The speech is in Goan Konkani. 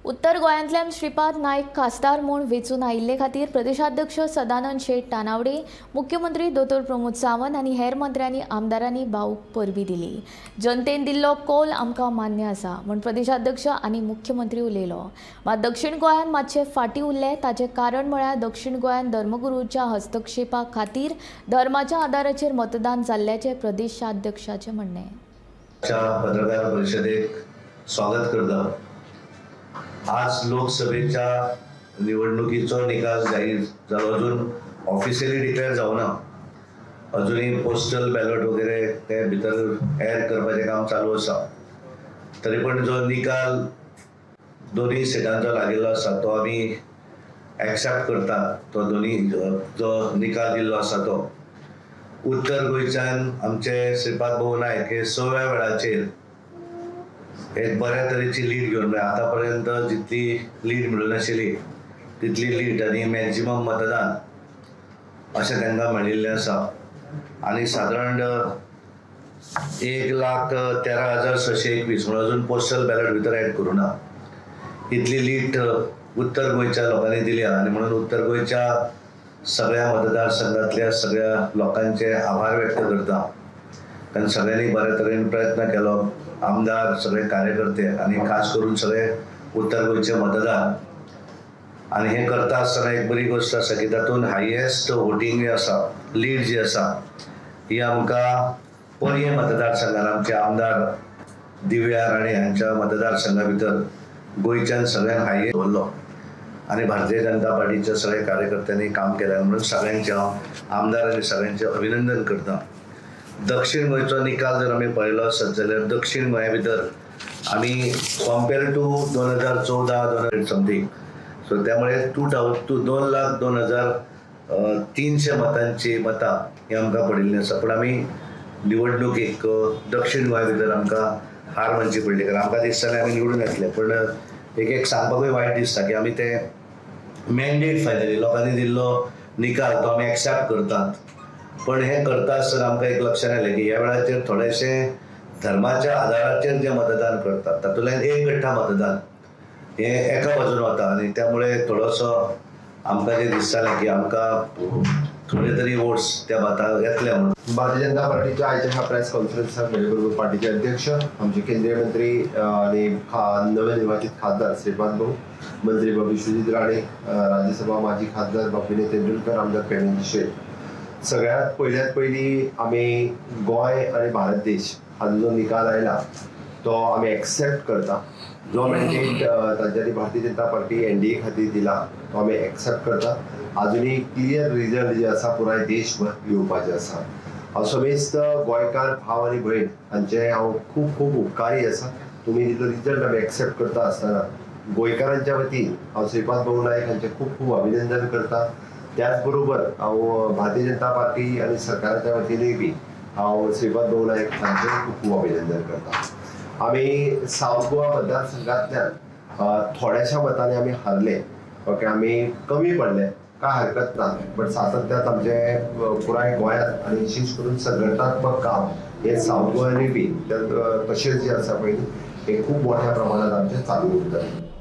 उत्तर गोंयांतल्यान श्रीपाद नायक खासदार म्हूण वेंचून आयिल्ले खातीर प्रदेशाध्यक्ष सदानंद शेट तानावडे, मुख्यमंत्री दोतोर प्रमोद सावंत आनी हेर मंत्र्यांनी आमदारांनी भाऊक परबी दिली। जनतेन दिल्लो कौल आमकां मान्य आसा म्हूण प्रदेशाध्यक्ष आनी मुख्यमंत्री उलयलो। मात दक्षिण गोंयांत मातशें फाटीं उरलें, ताचें कारण म्हळ्यार दक्षिण गोंयांत धर्मगुरूच्या हस्तक्षेपा खातीर धर्माच्या आदाराचेर मतदान जाल्ल्याचें प्रदेशाध्यक्षाचें म्हणणें। पत्रकार परिषदेक स्वागत करता। आज लोकसभेच्या निवडणुकीचो निकाल जाहीर जालो, अजून ऑफिशियली डिक्लेअर जावना, अजूनही पोस्टल बॅलॉट वगैरे ते भितर ॲड करपाचें काम चालू आसा। तरी पण जो निकाल दोन्ही सिटांचो लागिल्लो आसा तो आमी एक्सेप्ट करता। तो दोन्ही जो निकाल दिल्लो आसा तो उत्तर गोंयच्यान आमचे श्रीपाद भाऊ नायक हे 6व्या वेळाचेर एक बऱ्या तरेची लीड घेवन, आतापर्यंत जितली लीड मेळूं नाशिल्ली तितली लीड आनी मॅक्झिमम मतदान अशें तांकां मेळिल्लें आसा। आनी सादारण 1,13,621 म्हणून अजून पोस्टल बॅलॉट भितर ॲड करूं ना, इतली लीड उत्तर गोंयच्या लोकांनी दिल्या आनी म्हणून उत्तर गोंयच्या सगळ्या मतदारसंघातल्या सगळ्या लोकांचे आभार व्यक्त करता, कारण सगळ्यांनी बऱ्या तरेन प्रयत्न केलो, आमदार, सगळे कार्यकर्ते आनी खास करून सगळे उत्तर गोंयचे मतदार। आनी हें करता आसतना एक बरी गोश्ट आसा की तातूंत हायेस्ट वोटींग जी आसा, लीड जी आसा, ही आमकां पर्यें मतदारसंघान आमचे आमदार दिव्या राणे हांच्या मतदारसंघा भितर गोंयच्यान सगळ्यांत हायेस्ट दवरलो आनी भारतीय जनता पार्टीच्या सगळ्या कार्यकर्त्यांनी काम केलें म्हणून सगळ्यांचें हांव आमदार आनी सगळ्यांचें अभिनंदन करता। दक्षिण गोंयचो निकाल जर आमी पळयलो आसत जाल्यार दक्षिण गोंया भितर आमी कॉम्पेर टू 2014 2000 समथींग, सो त्यामुळे 2,02,300 मतांची मतां ही आमकां पडिल्लीं आसा। पूण आमी निवडणुकेक दक्षिण गोंया भितर आमकां हार मानची पडली, कारण आमकां दिसतालें आमी निवडून येतले, पूण एक एक सांगपाकूय वायट दिसता की आमी ते मॅन्डेट फायनली लोकांनी दिल्लो निकाल तो आमी एक्सेप्ट करतात। पण हे करता आसतना आमकां एक लक्षात आयलें की ह्या वेळाचेर थोडेशें धर्माच्या आदाराचेर जें मतदान करतात तातूंतल्यान एक गठ्ठा मतदान हें एका बाजून वता आनी त्यामुळे थोडोसो आमकां जें दिसतालें की आमकां थोडे तरी वोट्स त्या मतां येतले म्हणून। भारतीय जनता पार्टीच्या आयच्या ह्या प्रेस कॉन्फरन्साक म्हजे बरोबर पार्टीचे अध्यक्ष, आमचे केंद्रीय मंत्री आनी नवनिर्वाचित खासदार श्रीपाद भाऊ, मंत्री बाबू विश्वजीत राणे, राज्यसभा माजी खासदार बाबू विनय तेंडुलकर, आमदार प्रेमेंद्र शेट। सगळ्यात पयल्यात पयली आमी गोंय आनी भारत देश हाजो जो निकाल आयला तो आमी एक्सेप्ट करता। जो मॅन्डेट तांच्यांनी भारतीय जनता पार्टी एनडीए खातीर दिला तो आमी एक्सेप्ट करता। आजुनूय क्लियर रिजल्ट जे आसा पुराय देशभर येवपाचें आसा। हांव समेस्त गोंयकार भाव आनी भयण हांचे हांव खूब खूब उपकारी आसा। तुमी दिल्लो रिजल्ट आमी एक्सेप्ट करता आसतना गोंयकारांच्या वतीन हांव श्रीपाद भाऊ नायक हांचें खूब खूब अभिनंदन करता। त्याच बरोबर हांव भारतीय जनता पार्टी आनी सरकाराच्या वतीनूय बी हांव श्रीपाद भाऊ नायक हांचें खूब खूब अभिनंदन करता। आमी सावथ गोवा मतदारसंघांतल्यान थोड्याशा मतांनी आमी हारले, ओके, आमी कमी पडले, काय हरकत ना, बट सातत्यात आमचें पुराय गोंयांत आनी विशेश करून संघटनात्मक काम हें सावथ गोंयांतूय बी तशेंच जें आसा पळय हें खूब मोठ्या प्रमाणात आमचें चालू उरतलें।